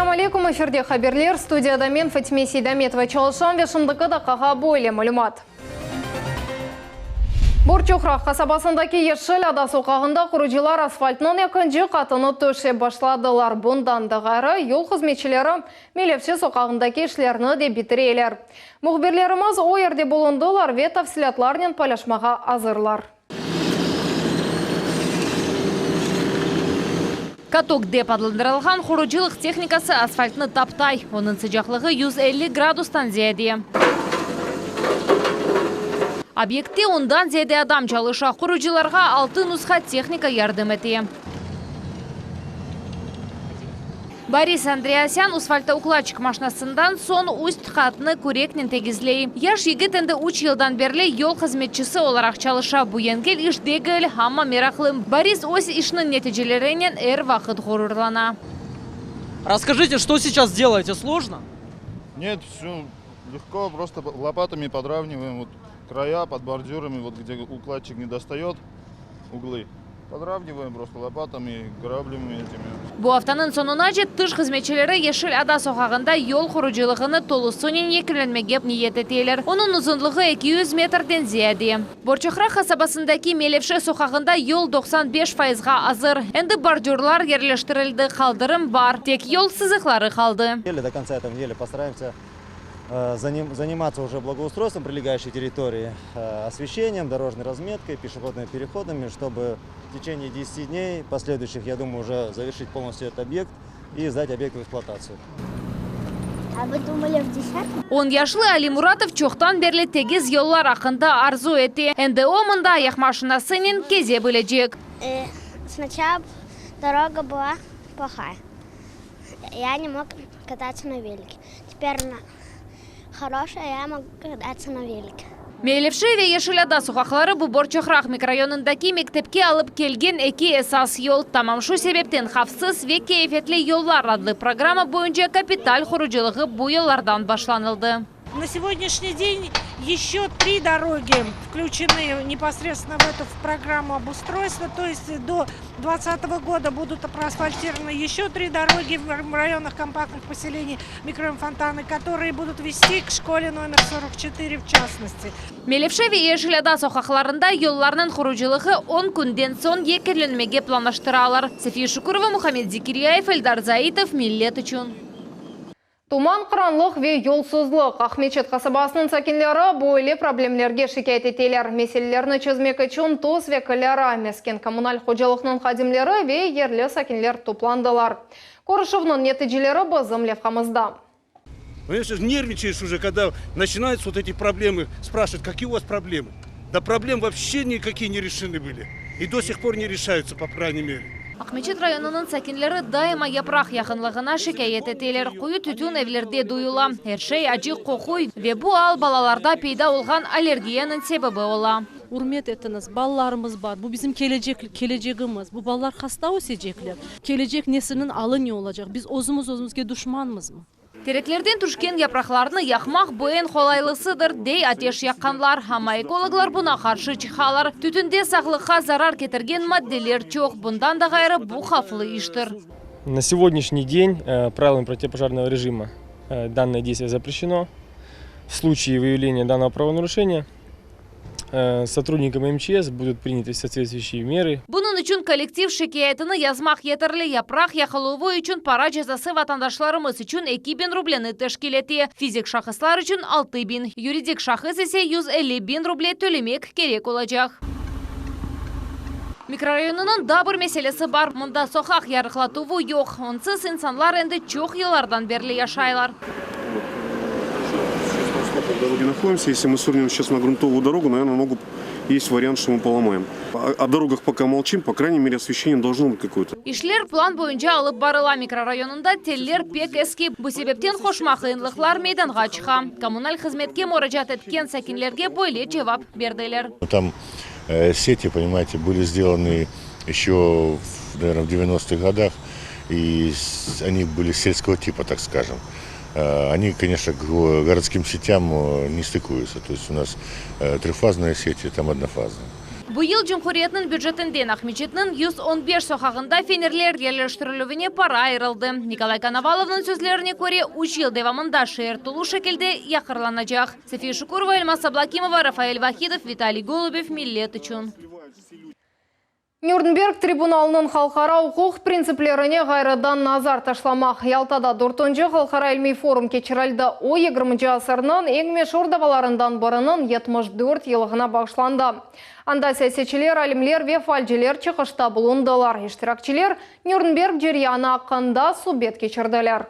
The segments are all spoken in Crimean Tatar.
Selâm aleykum, efirde haberler, studiyada men Fatime Seydametova çalışam ve şimdiki daqqağa böyle malümat. Borçoqraq qasabasındaki Yeşil ada soqağında qurucılar asfaltnıñ ekinci qatını töşep başladılar. Bundan da ğayrı, yol hızmetçileri Melevşe soqağındaki işlerni de bitireler. Mühbirlerimiz o yerde bulundılar ve tafsilâtlarnen paylaşmağa azırlar. Katok dep adlandırılğan qurucılıq tehnikası asfaltnı taptay, onıñ sıcaqlığı 150 gradustan ziyade. Obyektte ondan ziyade adam çalışa, qurucılarğa altı nusha tehnika yardım ete. Boris Andreasyan usfaltoukladçik maşnasından soñ üst qatnı küreknen tegizley. Yaş yigit endi üç yıldan berli yol hızmetçisi olaraq çalışa. Bu yengil iş degil, amma meraqlı. Boris öz işiniñ neticelerinen er vaqıt ğururlana. Rasskажите, что сейчас делаете, сложно? Нет, все легко, просто лопатами подравниваем вот края под бордюрами, вот где укладчик не достает углы. Подравниваем просто лопатами, граблями этими. Bu aftanıñ soñunace tış hızmetçileri Yeşil ada soqağında yol qurucılığını tolusınen yekünlenmege niyet eteler. Onıñ uzunlığı 200 metrden ziyade. Borçoqraq qasabasındaki Melevşe soqağında yol 95 fayızğa azır. Endi bordürlar yerleştirildi, qaldırım bar, tek yol sızıqları qaldı. До конца этой недели постараемся заниматься уже благоустройством прилегающей территории, освещением, дорожной разметкой, пешеходными переходами, чтобы в течение 10 дней последующих, я думаю, уже завершить полностью этот объект и сдать объект в эксплуатацию. А вы думали в десятом? On yaşlı Ali Muratov çoqtan berli tegiz yollar aqqında arzu ete. Endi o mında ayaqmaşinasınen keze bilecek. Сначала дорога была плохая. Я не мог кататься на велике. Теперь она хорошая, я могу кататься на велике. Melevşe ve Yeşil ada soqaqları bu Borçoqraq mikrorayonındaki mektepke alıp kelgen eki esas yol. Tamam şu sebepten Havfsız ve keyfiyetli yollar adlı programma boyunca kapital qurucılığı bu yollardan başlanıldı. На сегодняшний день еще три дороги включены непосредственно в эту программу обустройства. То есть до 2020 года будут проасфальтированы еще три дороги в районах компактных поселений микрорайон Фонтаны, которые будут вести к школе номер 44 в частности. Melevşe ve Yeşil ada soqaqlarında yollarnıñ qurucılığı 10 künden soñ yekünlenmege planlaştıralar. Safiye Şukurova, Muhammed Zikiryayev, Eldar Zaitov, Millet içün. Tuman, qaranlıq ve yolsuzlıq. Aqmeçit qasabasınıñ sakinleri böyle problemlerge şikâyet eteler. Meselelerni çezmek içün TOS vekilleri, mesken-kommunal hocalıqnıñ hadimleri ve yerli sakinler toplandılar. Körüşüvniñ neticeleri bizim levhamızda. Понимаешь, нервничаешь уже, когда начинаются вот эти проблемы, спрашивают, какие у вас проблемы. Да проблем вообще никакие не решены были. И до сих пор не решаются, по крайней мере. Aqmeçit rayonınıñ sakinleri daima yapraq yağınlığına şikâyet eteler. Qoyu tütün evlerde duyula. Er şey acı qoquy ve bu al balalarda peyda olğan allergiyanıñ sebebi ola. Ürmet etiñiz, balalarımız bar, bu bizim kelecek, kelecegimiz. Bu balalar hasta ösecekler. Kelecek nesilniñ alı ne olacaq? Biz özümiz özümizge duşmanmızmı? Tereklerden tüşken yapraqlarnı yaqmaq bu eñ qolaylısıdır, dey ateş yaqqanlar. Amma ekologlar buña qarşı çıqalar. Tütünde sağlıqqa zarar ketirgen maddeler çoq. Bundan da ğayrı bu havflı iştir. На сегодняшний день правилами противопожарного режима данное действие запрещено. В случае выявления данного правонарушения сотрудниками МЧС будут приняты соответствующие меры. Bunıñ içün kollektiv şikâyetini yazmaq yeterli. Yapraq yaqıluvı içün para cezası vatandaşlarımız içün 2000 rubleni teşkil ete. Fizik şahıslar içün 6000, yuridik şahıs ise 150 biñ ruble tölemek kerek olacaq. Mikrorayonınıñ daa bir meselesi bar. Mında soqaq yarıqlatuvı yoq. Onsız insanlar endi çoq yıllardan berli yaşaylar. В дороге находимся. Если мы свернем сейчас на грунтовую дорогу, наверное, ногу есть вариант, что мы поломаем. О дорогах пока молчим, по крайней мере, освещение должно быть какое-то. İşler plan boyunca alıp barıla. Mikrorayonında teller pek eski. Bu sebepten qoşma qıyınlıqlar meydanğa çıqa. Kommunal hızmetke muracaat etken sakinlerge böyle cevap berdiler. Там сети, понимаете, были сделаны еще, наверное, в 90-х годах, и они были сельского типа, так скажем. Они, конечно, к городским сетям не стыкуются. То есть у нас трехфазные сети, там однофазные. Bu yıl cumhuriyetniñ bücetinden Aqmeçetniñ 115 soqağında fenerler yerleştirilüvine para ayırıldı. Nikolay Konovalovnıñ sözlerine köre, üç yıl devamında şeer tolu şekilde yaqarlanacaq. Safiye Şukurova, Elmaz Ablakimova, Rafael Vahidov, Vitaliy Golubev, Millet içün. Nürnberg tribunalınıñ halqara uquq printsiplerine ğayrıdan nazar taşlamaq Yaltada dörtünci halqara ilmiy forum keçirildi. O, yigirminci asırnıñ eñ meşur davalarından biriniñ 74 yıllığına bağışlandı. Anda siyasetçiler, alimler ve faalciler çıqışta bulundılar. İştirakçiler Nürnberg ceryanı aqqında subet keçirdiler.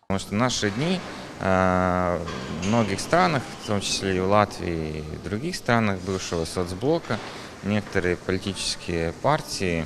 Потому что в наши дни в многих странах, в том числе и в Латвии, и в других странах бывшего соцблока, некоторые политические партии,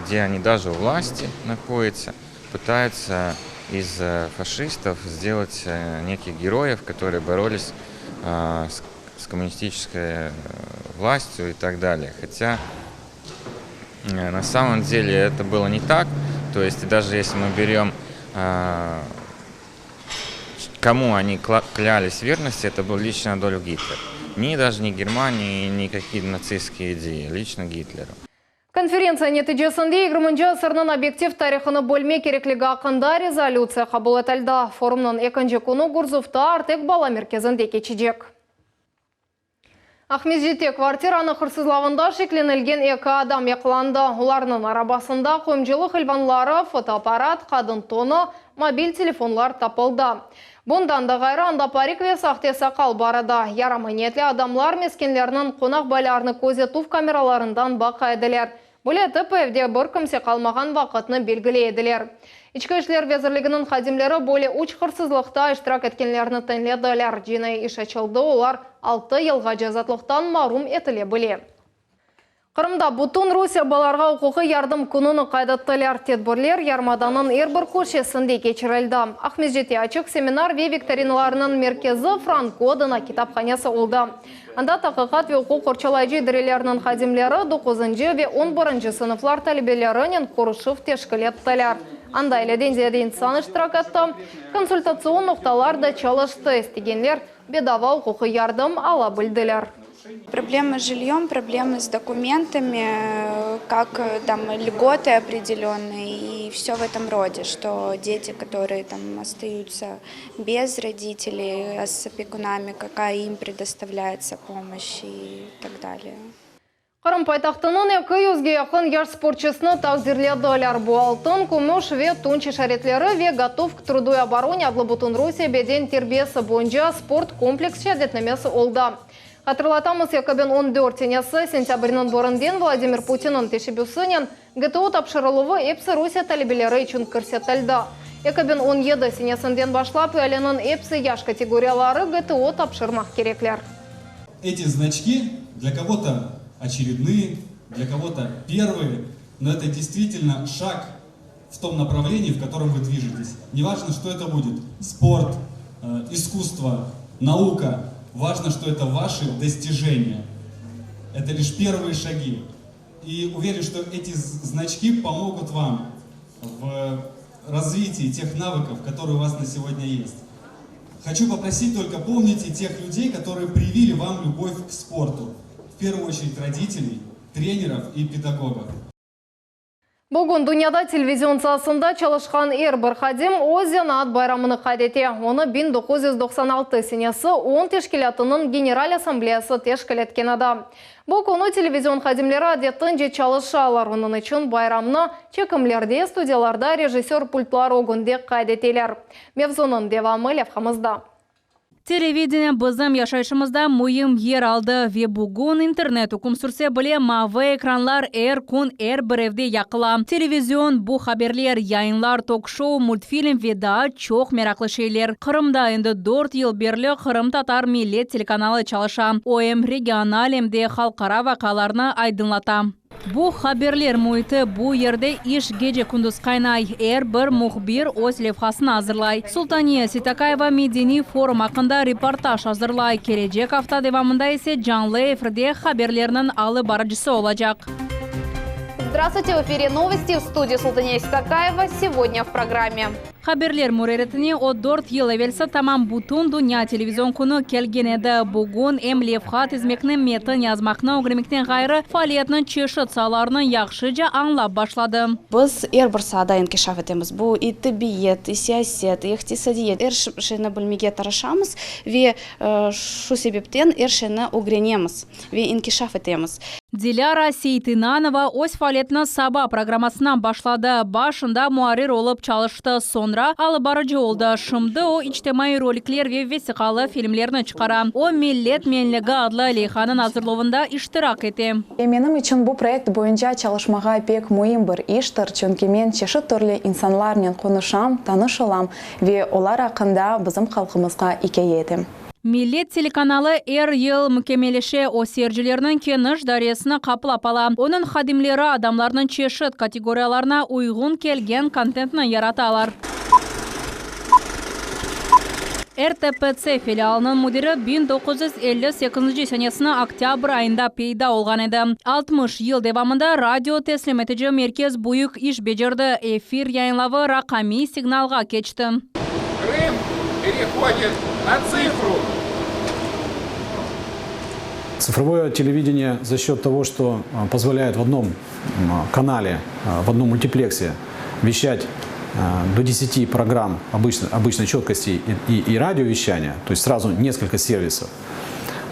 где они даже у власти находятся, пытаются из фашистов сделать неких героев, которые боролись с коммунистической властью и так далее. Хотя на самом деле это было не так. То есть даже если мы берем, кому они клялись верности, это был лично Адольф Гитлер. Ни даже не Германии, никакие нацистские идеи, лично Гитлеру. Konferentsiya neticesinde yigirminci asırnıñ obyektiv tarihını bilmek kerekligi aqqında rezolütsiya qabul etildi. Forumnıñ ekinci künü Gurzufta Artek bala merkezinde keçecek. Aqmescitte kvartiranı hırsızlavında şeklenilgen eki adam yaqalandı. Olarnıñ arabasında qoyumcılıq ilvanları, fotoapparat, qadın tonu, mobil telefonlar tapıldı. Bundan da ğayrı, anda parik ve sahte saqal bar edi. Yaramay niyetli adamlar meskenlerniñ qonaq baylarını közetüv kameralarından baqa ediler. Böyle etip, evde bir kimse qalmağan vaqıtnı belgiley ediler. İçki işler vezirliginiñ hadimleri böyle üç hırsızlıqta iştirak etkenlerni tenlediler. Cinaiy iş açıldı, olar altı yılğace azatlıqtan marum etile bile. Qırımda bütün Rusiye balalarğa uquqiy yardım kününi qayd ettiler. Tedbirler yarımadanıñ er bir köşesinde keçirildi. Aqmescitte açıq seminar ve viktorinalarnıñ merkezi Franko adına kitaphanesi oldı. Anda taqiqat ve uquq qorçalayıcı idarelerniñ hadimleri doquzıncı ve on birinci sınıflar talebelerinen körüşüv teşkil ettiler. Anda elliden ziyade insan iştirak etti. Konsultatsion noqtalar da çalıştı, istegenler bedava uquqiy yardım ala bildiler. Problema s жильем, проблемы с документами, как там льготы определенные и все в этом роде, что дети, которые там остаются без родителей, с опекунами, какая им предоставляется помощь и так далее. Qırım paytahtınıñ eki yüzge yaqın yaş sportçısını taqdirlediler. Bu altın, kümüş ve tunç işaretleri ve Gotov k trudu i oborone adlı Bütünrusiye beden terbiyesi boyunca sport kompleks şeadetnamesi oldı. Hatırlatamız, 2014 senesi sentâbrniñ birinden Vladimir Putinniñ teşebbüsinen GTU tapşırıluvı epsi Rusiye talebeleri içün kirsetildi. 2017 senesinden başlap ealiniñ epsi yaş kategoriyaları GTU tapşırmaq kerekler. Эти значки для кого-то очередные, для кого-то первые, но это действительно шаг в том направлении, в котором вы движетесь. Неважно, что это будет – спорт, искусство, наука. Важно, что это ваши достижения. Это лишь первые шаги. И уверен, что эти значки помогут вам в развитии тех навыков, которые у вас на сегодня есть. Хочу попросить только помните тех людей, которые привили вам любовь к спорту. В первую очередь родителей, тренеров и педагогов. Bugün dünyada televizion saasında çalışqan er bir hadim öz zenaat bayramını qayd ete. Onı 1996 senesi OON teşkilâtınıñ General Assambleyası teşkil etken edi. Bu künü televizion hadimleri adetince çalışalar, onıñ içün bayramnı çekimlerde, studiyalarda, rejissör pultları ögünde qayd eteler. Mevzunıñ devamı levhamızda. Televideniye bizim yaşayışımızda müim yer aldı ve bugün internet üküm sürse bile, mavı ekranlar er kün er bir evde yaqıla. Televizion, bu haberler, yayınlar, tok-şou, multfilm ve daa çoq meraqlı şeyler. Qırımda endi dört yıl berli qırımtatar millet telekanalı çalışa. O em regional, em de halqara vaqialarnı aydınlata. Bu haberler müiti, bu yerde iş gece-kündüz qaynay, er bir mühbir öz levhasını azırlay. Sultaniye Seytakayeva medeniy forum aqqında reportaj azırlay, kelecek afta devamında ise canlı efirde haberlerniñ alıp barıcısı olacaq. Здравствуйте, в эфире новости в студии Султания Ситакаева. Сегодня в программе. Haberler mürerretine o dört yıl evelsi tamam Bütündünya televizion künü kelgen edi. Bugün em levha tizmekni, metin yazmaqnı ögrenmekten ğayrı, faaliyetniñ çeşit saalarını yahşıca añlap başladı. Biz er bir saada inkişaf etemiz, bu i tibbiyet, i siyaset, i iqtisadiyet, er şeyni bilmege tırışamız ve şu sebepten er şeyni ögrenemiz ve inkişaf etemiz. Dilâra Seytinanova öz faaliyetini Saba programmasından başladı. Başında muarrir olıp çalıştı, soñra alıp barıcı oldı. Şimdi o, içtimaiy rolikler ve vesiqalı filmlerni çıqara. O, Millet menligi adlı leyhanıñ azırluvında iştirak ete. Menim içün bu proyekt boyunca çalışmağa pek müim bir iştir, çünki men çeşit türlü insanlarnen qonuşam, tanış olam ve olar aqqında bizim halqımızğa ikâye etem. Millet telekanalı er yıl mükemmelleşe, o, seyircilerniñ keniş dairesini qaplap ala. Onıñ hadimleri adamlarnıñ çeşit kategoriyalarına uyğun kelgen kontentni yaratalar. RTPC filialınıñ müdiri 1958 senesiniñ oktâbr ayında peyda olğan edi. 60 yıl devamında radio teslim etici merkez büyük iş becerdi, efir yayınlavı raqamiy signalğa keçti. Krım perehodit na tsifru. Цифровое телевидение за счет того, что позволяет в одном канале, в одном мультиплексе вещать до 10 программ обычно, обычной четкости и, и, и радиовещания, то есть сразу несколько сервисов,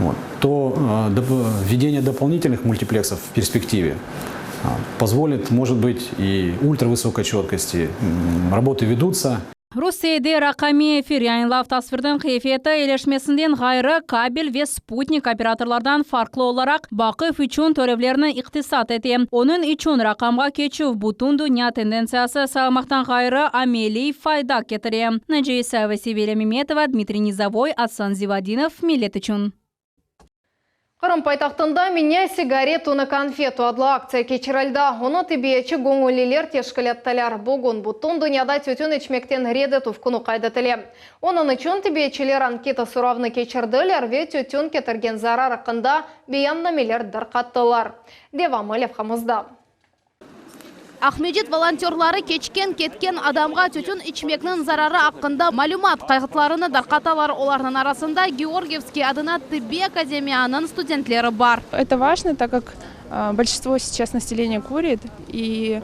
вот, то введение дополнительных мультиплексов в перспективе позволит, может быть, и ультравысокой четкости. Работы ведутся. Rusiyede raqamiy efir yayınlav tasvirniñ keyfiyeti eyileşmesinden ğayrı, kabel ve sputnik operatorlardan farqlı olaraq, baquv içün tölevlerni iqtisat ete. Onıñ içün raqamğa keçüv bütün dünya tendentsiyası sayılmaqtan ğayrı, ameliy fayda ketire. Naciye İsayeva, Sevilya Memetova, Dmitriy Nizovoy, Asan Zivadinov, Millet içün. Qırım paytahtında Menyay sigaretu na konfetu adlı aktsiya keçirildi. Onı tibbiyetçi göñülliler teşkil ettiler. Bugün bütün dünyada tütün içmekten red etüv künü qayd etile. Onıñ içün tibbiyetçiler anketa soravnı keçirdiler ve tütün ketirgen zarar aqqında beyannameler darqattılar. Devamı levhamızda. Aqmescit volontörları keçken-ketken adamğa tütün içmekniñ zararı aqqında malümat kâğıtlarını darqatalar. Olarnıñ arasında Georgiyevskiy adına tıbbiy akademiyanıñ studentleri bar. Это важно, так как большинство сейчас населения курит, и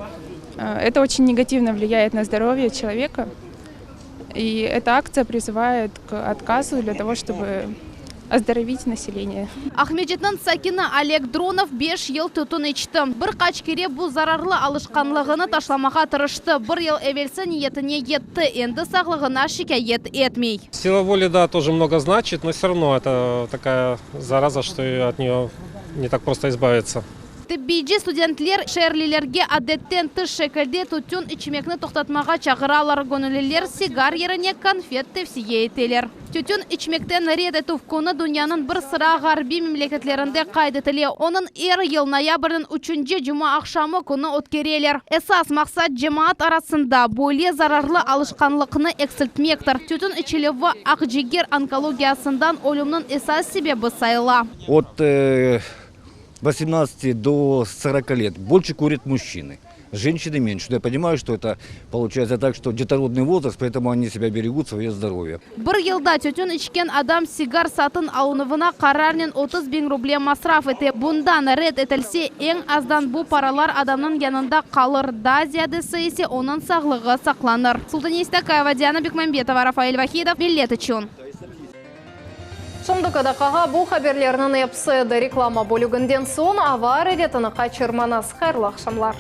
это очень негативно влияет на здоровье человека. И эта акция призывает к отказу для того, чтобы оздоровить население. Aqmescitniñ sakini Oleg Dronov beş yıl tütün içti. Bir qaç kere bu zararlı alışqanlığını taşlamağa tırıştı. Bir yıl evelsi niyetine yetti, endi sağlığına şikâyet etmey. Сила воли, да, тоже много значит, но все равно это такая зараза, что от нее не так просто избавиться. Tibbiyci studentler şeerlilerge adetten tış şekilde tütün içmekni toqtatmağa çağıralar, göñülliler sigar yerine konfet tevsiye eteler. Tütün içmekten red etüv künü dünyanıñ bir sıra ğarbiy memleketlerinde qayd etile. Onıñ er yıl noyabrniñ üçünci cumaaqşamı künü ötkereler. Esas maqsat cemaat arasında böyle zararlı alışqanlıqnı eksiltmektir. Tütün içilüvi aqciger onkologiyasından ölümniñ esas sebebi sayıla. От 18 до 40 лет больше курят мужчины, женщины меньше. Но я понимаю, что это получается так, что детородный возраст, поэтому они себя берегут, свое здоровье. Bir yılda tütün içken adam sigar satın alınuvına qararnen 30 biñ ruble masraf ete. Bundan red etilse, eñ azdan bu paralar adamnıñ yanında qalır, daa ziyadesi ise onıñ sağlığı saqlanır. Sultaniye Stakayeva, Diana Bekmambetova, Rafael Vahidov, Millet içün. Şimdiki daqqağa bu haberlerniñ episi edi. Reklama bölüginden soñ ava areketini qaçırmañız. Hayırlı aqşamlar.